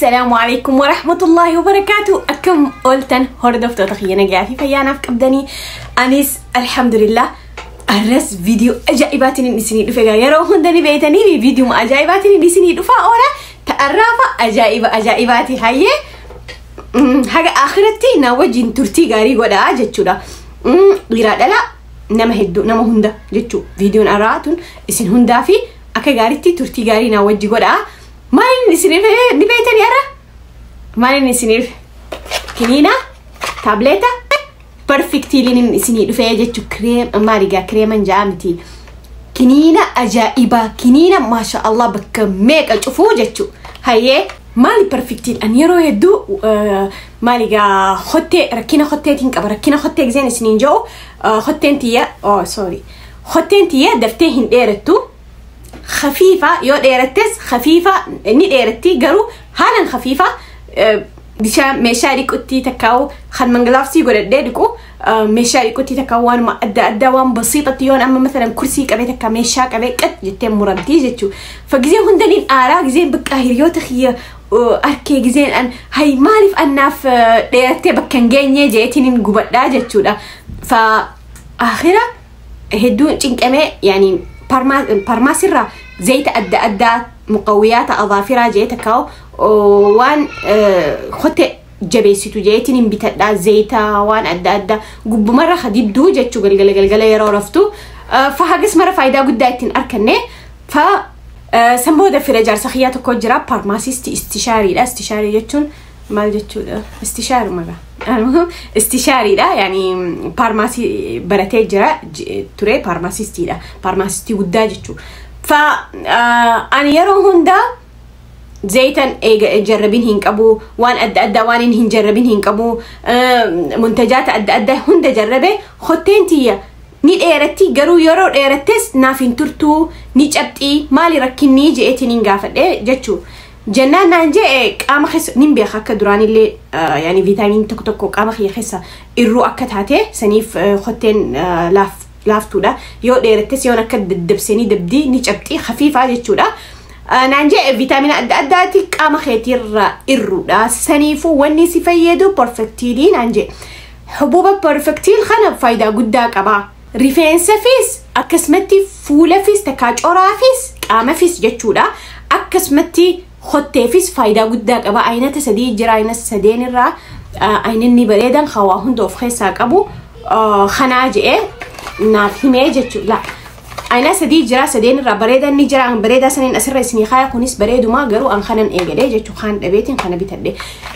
Assalaamu alaikum warahmatullahi wabarakaatu. Akkam ooltan, hordoftoota kiyya? Nagaa fi fayyaanaaf qabdanii? Anis alhamdulillah. Arras viidiyoo ajaa'ibaatiin isinii dhufe. Gaa yeroo hunda ni beeytanii, viidiyoo ajaa'ibaatiin isinii dhufaa oola. Ta'arraafa ajaa'iba ajaa'ibaati. Hayyee, haga akhiratti na wajjin turtii gaarii godhaa jechuudha. Dhiiraa dhalaa, nama hedduu, nama hunda jechuu. Viidiyoon arraa tun isin hundaa fi akka gaariitti turtii gaarii na wajji godhaa. Maaliin isiniif ni beeytanii arra? Maaliin isiniif? Kiniina, taableta, Perfectiliin isinii dhufee jechuu. Cream maali gaa, kireeman ja'a miti. Kiniina ajaa'ibaa, kiniina maasha Allah bakka meeqa cufuu jechuu. Hayyee, maali Perfectil? Ani yeroo hedduu maali gaa, hottee, rakkina hotteetiin qaba. Rakkina hottee giseen isiniin jedhu, hotteen tiyya, oh sorry, hotteen tiyya daftee hin dheerattu. Khafiifa, yoo dheerattes khafiifa ni dheeratti, garuu haalan khafiifa. Bishaan meeshaa dhiqutti takkaa'u kan mangalaafsii godhadhee dhiqu, meeshaa dhiqutti takkaa'u, waanuma adda addaa, waan basiixatti, yoon amma masalan kursii qabee takka meeshaa qabee qat jettee muramtii jechuu. Fa gizee hundaniin aaraa, gizeen bakka hiriyoota kiyya arkee, gizeen an hay maaliif annaaf dheerattee bakka hin geenye jeetiin gubadhaa jechuudha. Fa akhira hedduun cinqamee, yaani paarmaasirraa zayita adda addaa, muqawwiyaata adaafiraa jee takkaa'u, waan kotte jabeessitu jeetiin hin bitadhaa, zayita waan adda addaa gubbumarra dibduu jechuu, galgala galgala yeroo raftu. Fa hagas mara faayidaa guddaa ittiin arkanne. Fa san booda fira jaarsa kiyyaa tokko jira, pharmacist, istishaariidha. Istishaarii jechuun maal jechuudha? Istishaaruma gaa, istishaariidha. Yani paarmaasii baratee jira ture, pharmacistiidha, pharmacistii guddaa jechuu. Fa ani yeroo hundaa zayitan eega jarrabin hin qabu, waan adda addaa waan inni hin jarrabin hin qabu, muntajaata adda addaa hunda jarrabe. Hotteen tiyya ni dheeratti, garuu yeroo dheerattes naaf hin turtuu, ni cabxii. Maali rakkinnii je'eetiin hin gaafadhe jechuu. Jennaan naan jee, qaama keessa nin beeka, akka duraanillee yaani viitaamiin tokko tokko qaama kiyya keessa irruu akka taate, saniif hotteen laaftuudha. Yoo dheerattes yoon akka daddabsanii dabdii ni cabxii, hafiifaa jechuudha. Naan jee, viitaamina adda addaati qaama keetiirraa irruudha. Saniifuu wanni si fayyadu Perfectilii naan jee. Hububa Perfectil kana faayidaa guddaa qaba. Rifeensafis, akkasumatti fuulafis, takkaa coraafis, qaamafis jechuudha. Akkasumatti hotteefis faayidaa guddaa qaba. Aynata sadii jira, aynata sadeen irraa aynanni bareedan hawaa hunda of keessaa qabu kanaa je'ee naaf himee jechuudha. Ayina sadii jira, sadeen irraa bareedan ni jira. Bareedaa saniin asirra isinii kaaya. Kunis bareeduma, garuu an kanan eegalee jechuu, kaan dhabeetiin kana bitadhe.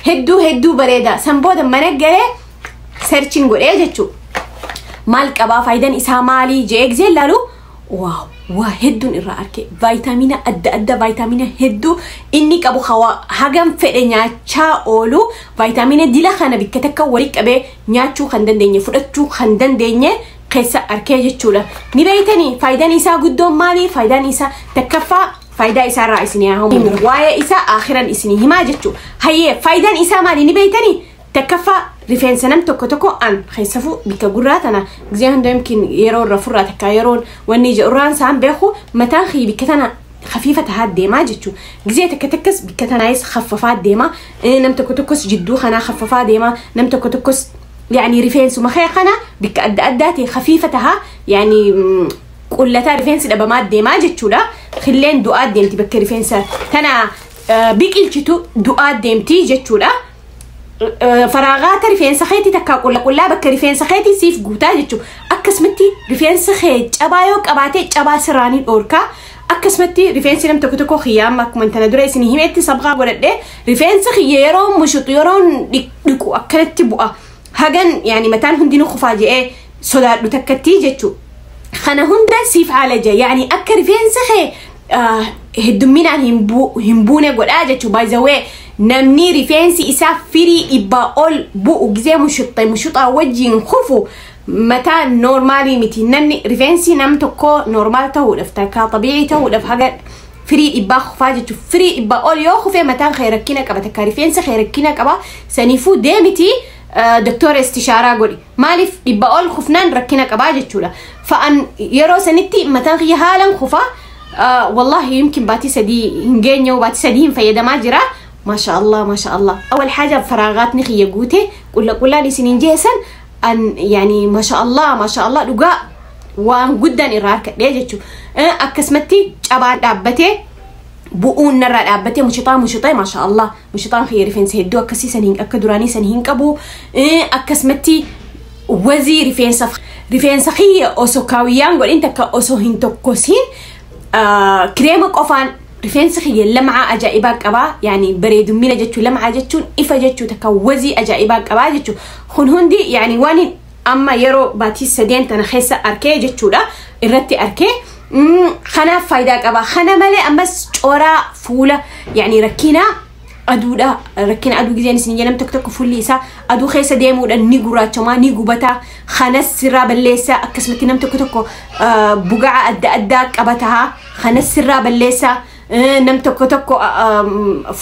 Hedduu hedduu bareeda. San booda mana galee searchiin godhee jechuu. Maal qabaa, faayidaan isaa maalii jee gisee ilaalu, wow, waa hedduun irraa arge. Vaayitaamina adda addaa, vaayitaamina hedduu inni qabu, hawaa hagam fedhe nyaachaa oolu, vaayitaamina dila kana bikka takka walii qabee nyaachuu kan dandeenye, fudhachuu kan dandeenye keessa arkee jechuudha. Ni beeytanii faayidaan isaa guddoon maali? Faayidaan isaa takkaffaa, faayidaa isaarraa isinii haa himu. Waa'ee isaa akhiran isinii himaa jechuudha. Hayyee, faayidaan isaa maali ni beeytanii? Takkaffaa, rifeensa nam tokko tokko, an keessafuu bikka gurraa tana, gisee hunda yumkin yeroo irra furraa takka yeroon wanni ija irraan isaan beeku, mataan kiyya bikka tana hafiifa tahaa deemaa jechuudha. Gisee takka takkas bikka tanaayis haffafaa deema. Nam tokko tokkos jidduu kanaa haffafaa deema. Nam tokko tokkos yani rifeensuma kee kana bikka adda addaati hafiifa tahaa, yani qullataa rifeensi dhabamaa deemaa jechuudha. Killeen du'aa deemti, bakka rifeensa tana biqilchitu du'aa deemti jechuudha. Faraagaata rifeensa keetii takkaa qulla qullaa bakka rifeensa keetii siif guutaa jechuudha. Akkasumatti rifeensa kee cabaa yoo qabaate cabaa sirraanii dhoorkaa. Akkasumatti rifeensi nam tokko tokko, kiyyaama akkuma tana dura isin himetti sabqaa godhadhee, rifeensa kiyya yeroo mushuxu, yeroo dhiqu akkanatti bu'a. Hagan yaani mataan hundinuu kufaa je'ee sodaadhu takkatti jechuudha. Kana hunda siif haala yaani akka rifeensa kee heddumminaan hin buune godhaa jechuudha. By the way, namni rifeensi isaa firii 100 ol bu'u, gisee mushuxxe mushuxaa wajjin kufu, mataa normalii miti. Namni rifeensi nam tokko normal ta'uudhaaf takka xabiicii ta'uudhaaf haga firii 100 kufaa jechuudha. Firii 100 ol yoo kufee mataan kee rakkina qaba, takka rifeensa kee rakkina qaba. Saniifuu deemiti doktora istishaaraa godhi. Maaliif 100 ol kufnaan rakkina qabaa jechuudha. Fa'aan yeroo sanitti mataan kiyya haalan kufaa. Wallahi yumkin baatii 3 hin geenye, baatii 3 hin fayyadamaa jira. ما شاء الله ما شاء الله. أول حاجة فراغات نخي قوتي كل كل سنين جيسن أن يعني ما شاء الله ما شاء الله لقاء وان جدا إرارك ليه أكسمتي أبان دابتي بؤون نرى دابتي مشطان مشطان ما شاء الله مشطان خير فين سهدو أكسي سنين أكدراني سنين كبو أكسمتي وزير فين صف رفين سخية أوسو كاويان قول أنت كأوسو هنتوكوسين كريمك أوفان رفين سخية لمعة أجائبك أبا يعني بريد ميلا جتشو لمعة جتشو إفا جتشو تكوزي أجائبك أبا جتشو خن هندي يعني واني أما يرو باتي سدين تنخيسة أركي جتشو لا الرتي أركي خنا فايدك أبا خنا مالي أما سجورة فولة يعني ركينا aduudha rakkina aduu gizeen isin jedham tokko tokko fuulli isaa aduu keessa deemuudhaan ni gurraachamaa ni gubataa kanas sirraa balleessaa akkasumatti nam tokko tokko bugaa adda addaa qabataa kanas sirraa balleessaa nam tokko tokko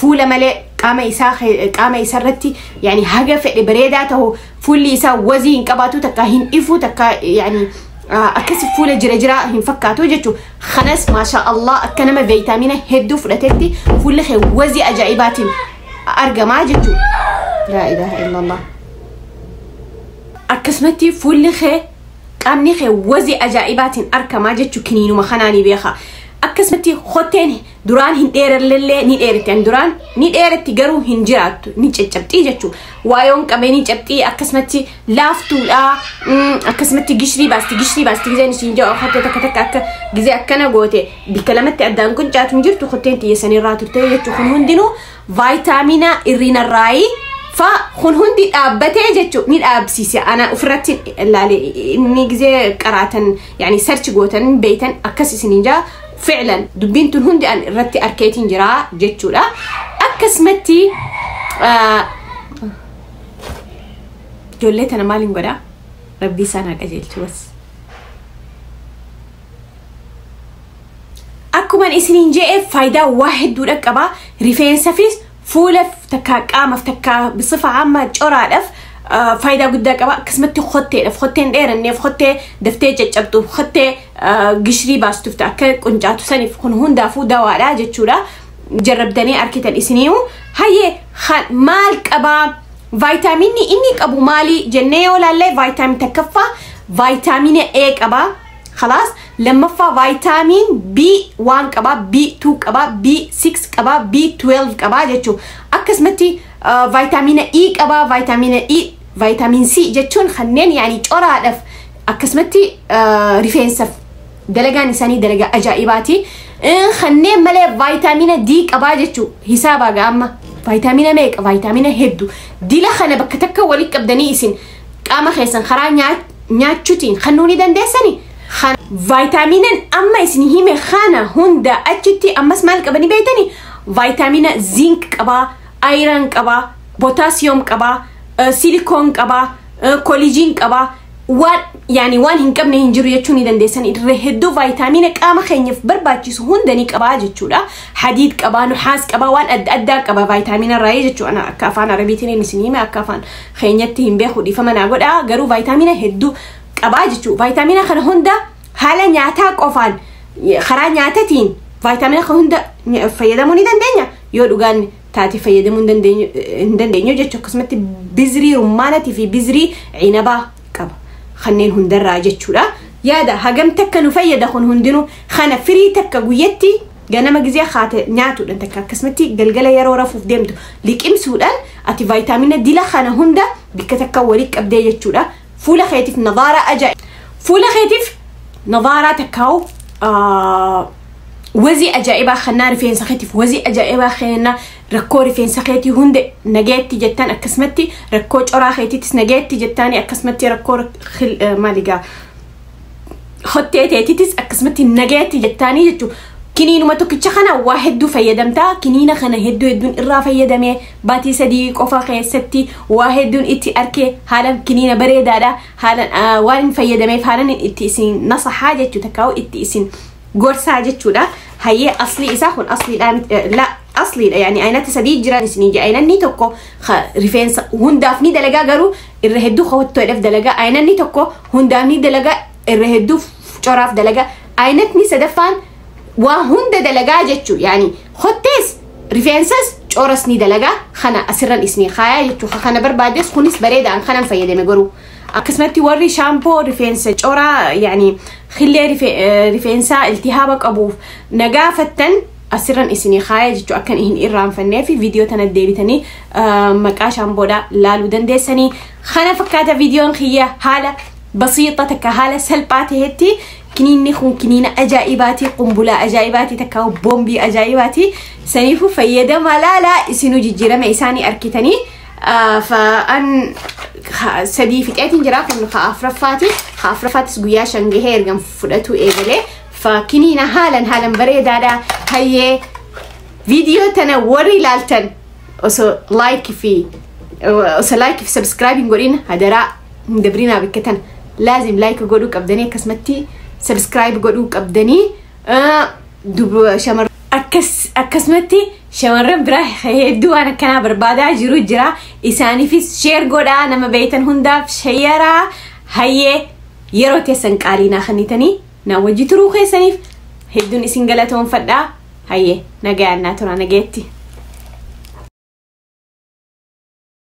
fuula malee qaama isaa irratti yani haga fedhe bareedaa ta'u fuulli isaa wazii hin qabaatu takka hin ifu takka yani akkasi fuula jira jira hin fakkaatu jechuudha. Kanas maasha Allah akka nama viitaamina hedduu fudhatetti fuulli kee wazii ajaa'ibaatiin argamaa jechuudha. Laa ilaaha illallah. Akkasumatti fuulli kee qaamni kee wazii ajaa'ibaatiin argamaa jechuudha kiniinuma kanaanii beeka. Akkasumatti hotteen duraan hin dheerallee ni dheerette duraan ni dheeretti garuu hin jiraattu ni caccabxii jechuudha. Waayoon qabee ni cabxii akkasumatti laaftuudha akkasumatti gishrii baasti gizeen isin jedhu hottee takka takka akka gizee akkana goote bikka lamatti addaan kun caatu hin jirtu hotteen xiyyeessanirraa turte jechuudha. Kun hundinuu vaayitaamina irrinarraayi fa kun hundi dhaabbatee jechuudha ni dhaabsiise ana ofirratti ilaale inni gizee qaraatan yani sarchi gootan beeytan akkas isiniin jaa فعلا دبينتون هندي أن رتي أركيتين جرا جتشولا أكسمتي جوليت أنا مالي نقولا ربي سانا أجلت بس أكو من إسنين جاء فايدة واحد دولك أبا ريفين سفيس فولف تكا قامف تكا بصفة عامة جرا لف فايدة قدك أبا كسمتي خطي خطين ديرني خطي دفتي جتشبتو خطي قشري باس تفتح كنجاتو سني فكون هون دافو دواء لا جتشورا جربتني أركيت الإسنيو هاي مالك أبا فيتاميني إنك أبو مالي جنيه ولا لا فيتامين تكفى فيتامين A أبا خلاص لما فا فيتامين B1 أبا B2 أبا B6 أبا B12 أبا جتشو أكسمتي فيتامين E أبا فيتامين E فيتامين C جتشون خنين يعني جرا أكسمتي ريفينسف دلقان إنساني دلقة أجائباتي خنين ملي فيتامين D أبا جتشو حسابا قامة فيتامين ميك فيتامين هدو دي لخنا بكتك وليك أبدني إسن قامة خيسن خرا نياتشوتين خنوني دندسني خان فيتامين أما إسن هيم خانة هندا أجتي أما اسمالك أبني بيتني فيتامين زنك أبا ايرون قبا بوتاسيوم قبا سيليكون قبا كولاجين قبا وان يعني وان هنقبني هنجرو يچوني دندسن هدو فيتامين قام خينيف برباچيس هندني قبا جچودا حديد قبا نحاس قبا وان اد ادا قبا فيتامين راي جچو انا اكافان عربيتين نسنيما اكافان خينيتي هم بيخو دي فما نغودا غرو فيتامين هدو قبا جچو فيتامين خن هندا حالا نياتا قفان خرا نياتتين فيتامين خن هندا فيدموني دندنيا يو دغان تاتي فيدمون دندنيو جچو قسمتي بزري رمانتي في بزري عنبا قبا خنين هندرا جتشورا يادا هجم تكا نفيدا خن هندنو خنا فري تكا قويتي جانا جزيا خات نياتو انت كسمتي قلقلة يرو رفوف ديمتو ليك امسودان اتي فيتامين دي لا خنا هندا بكتكا وريك ابدي جتشورا فولا خيتف نظارة اجا فولا خيتف نظارة تكاو وزي أجائبة خنا رفين سخيتي وزي أجائبة خنا ركوري فين سخيتي هند نجاتي جتان أكسمتي ركوج أرا خيتي تس نجاتي جتاني أكسمتي ركور خل مالجا خطيتي تس أكسمتي نجاتي جتاني جتو كنينو ما توكيتش خنا واحد دو فيدمتا كنينة خنا هدو هدون إرا فيدمي باتي صديق أوفا خيستي واحد دون إتي أركي هالا كنينة بريدة لا هالا وان فيدمي فهالا إتي إسين نصحة جتو تكاو إتي إسين gorsaa jechuudha. Hayyee aslii isaa kun asliidha la asliidha yani aynata sadii jiran isinii jee aynanni tokko rifeensa hundaaf ni dalagaa garuu irra hedduu hawwattoodhaaf dalagaa aynanni tokko hundaaf ni dalagaa irra hedduu coraaf dalagaa aynatni sadaffaan waa hunda dalagaa jechuu yani hottees rifeensas Cooras ni dalagaa kana asirran isinii kaayaa jechuudha. Kana barbaades kunis bareedaan kanan fayyadame garuu. Akkasumatti warri shaampoo rifeensa coraa, yaani xillee rifeensaa iltihaaba qabuuf nagaafattan, asirran isinii kaaya jechuu, akkan hin irraanfannee fi viidiyoo tana deebitanii maqaa shaampoodhaa laaluu dandeessanii. Kana fakkaata viidiyoon kiyya, haala basiixa takka, haala salphaa tahetti. Kiniinni kun kiniina ajaa'ibaati, qumbulaa ajaa'ibaati, takka boombii ajaa'ibaati. Saniifuu fayyadama, laalaa, isinuu jijjiirama isaanii arkitanii. Fa'aan sadii fixeetiin jira, kun ka afuraffaati. Ka afuraffaatis guyyaa 5 gahee ergan fudhatu eegalee. Fa kiniina haalan haalan bareedaadha. Hayyee, viidiyoo tana warri ilaaltan osoo like fi subscribe hin godhin hadaraa hin dabrinaa. Bakka tana laazim like godhuu qabdanii, akkasumatti subscribe godhuu qabdanii. Akkasumatti shamarran biraa hedduu waan akkanaa barbaadaa jiru jira, isaaniifis share godhaa, nama beeytan hundaaf shareaa. Hayyee, yeroo teessan qaalii naa kennitanii na wajji turuu keessaniif hedduun isin galatoonfadhaa. Hayyee, nagayaan naa tura, nageetti.